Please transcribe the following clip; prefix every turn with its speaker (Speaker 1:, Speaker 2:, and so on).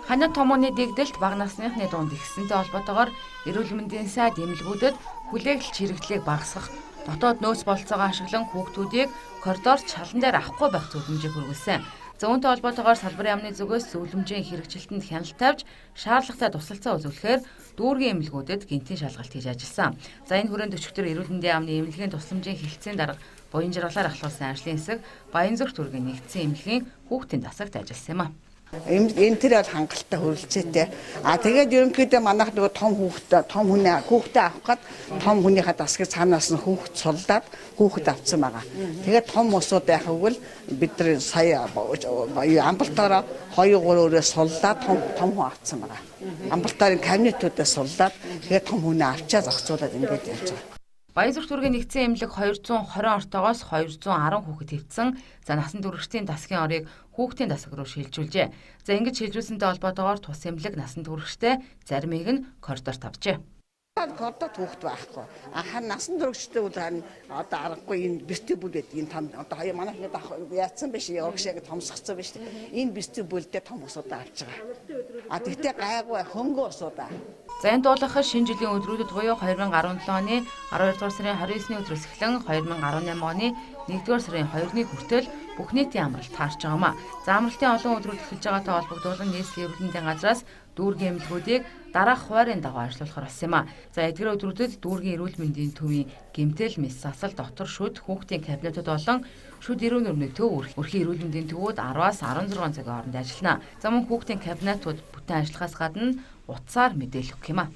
Speaker 1: Ханад томооны дэгдэлт бага насныхны дунд ихсэнтэй холбоотойгоор эрүүл мэндийн сайд эмнэлгүүдэд хүлээгэлч хэрэгтлийг багасгах, дотоод нөөц бололцоогоо ашиглан хүүхдүүдийг коридорт шалан дээр авахгүй байх зөвлөмжийг хүргэсэн. За үүнтэй холбоотойгоор салбарын яамны зүгээс зөвлөмжийн хэрэгжилтэнд хяналт тавьж шаардлагатай тусалцаа үзүүлэхээр дүүргийн эмнэлгүүдэд гэнтийн шалгалт хийж ажилласан. За энэ хүрээнд өчигдөр эрүүл мэндийн яамны эмнэлгийн тусламжийн хэлтсийн дарга Буян жаргалаар ахлуулсан ажлын хэсэг Баянзүрх дүүргийн нэгдсэн эмнэлгийн хүүхдийн дасагт ажилласан юм а.
Speaker 2: Энэ тэр бол хангалттай хөрөлцөөтэй. А тэгээд ерөнхийдөө манайх нөгөө том хүүхдээ том хүнээ хүүхдээ авах гээд том хүнийхээ дасгийг цаанаас нь хүүхд суллаад хүүхэд авцсан байгаа. Тэгээд том усууд яах вэ бид нар сая амбулаторио 2 3 өрөө суллаад том хүн авцсан байгаа. Амбулаторийн кабинетүүдээ суллаад тэгээд том хүнээ авчаа зохицуулаад ингээд явж байгаа.
Speaker 1: Баянзүрх дүүргийн нэгдсэн эмнэлэг 220 ортоогоос 210 хүүхэд хэвтсэн. За насан туршидын дасгийн орыг хүүхдийн дасаг руу шилжүүлжээ. За ингэж шилжүүлсэнтэй холбоотойгоор тус эмнэлэг насан туршидтэй заримыг нь коридорт авчээ.
Speaker 2: Коридорт хүүхэд байхгүй. А насан туршидтэй бол харин одоо аргагүй энэ вестибюл гэдэг энэ том одоо хоёр манайх ингэ яатсан биш урагш яг томсгоцсон биш. Энэ вестибюлдээ том усуудаа авч байгаа. А тэгтээ гайгүй хөнгө усуудаа.
Speaker 1: За энэ дуулахад шинэ жилийн өдрүүдэд буюу 2017 оны 12 дугаар сарын 29-ний өдрөөс эхлэн 2018 оны 1-р сарын 2-ны хүртэл бүх нийтийн амралт таарч байгаа юм а. За амралтын олон өдрүүд эхэлж байгаатай холбогдуулан нийслэлийн эрүүл мэндийн газраас дүүргийн эмнэлгүүдийг дараах хуваарийн дагуу ажиллуулахар болсон юм а. За эдгээр өдрүүдэд дүүргийн эрүүл мэндийн төвийн гэмтэл, мэс засал, дотор шүд, хүүхдийн кабинетууд болон шүд эрүүл нүрний төв өрхийн эрүүл мэндийн төвүүд 10-аас 16 цагийн хооронд ажиллана. За мөн хүүхдийн кабинетууд бүтэн ажиллахаас гадна утсаар мэдээлэх өгөх юм а.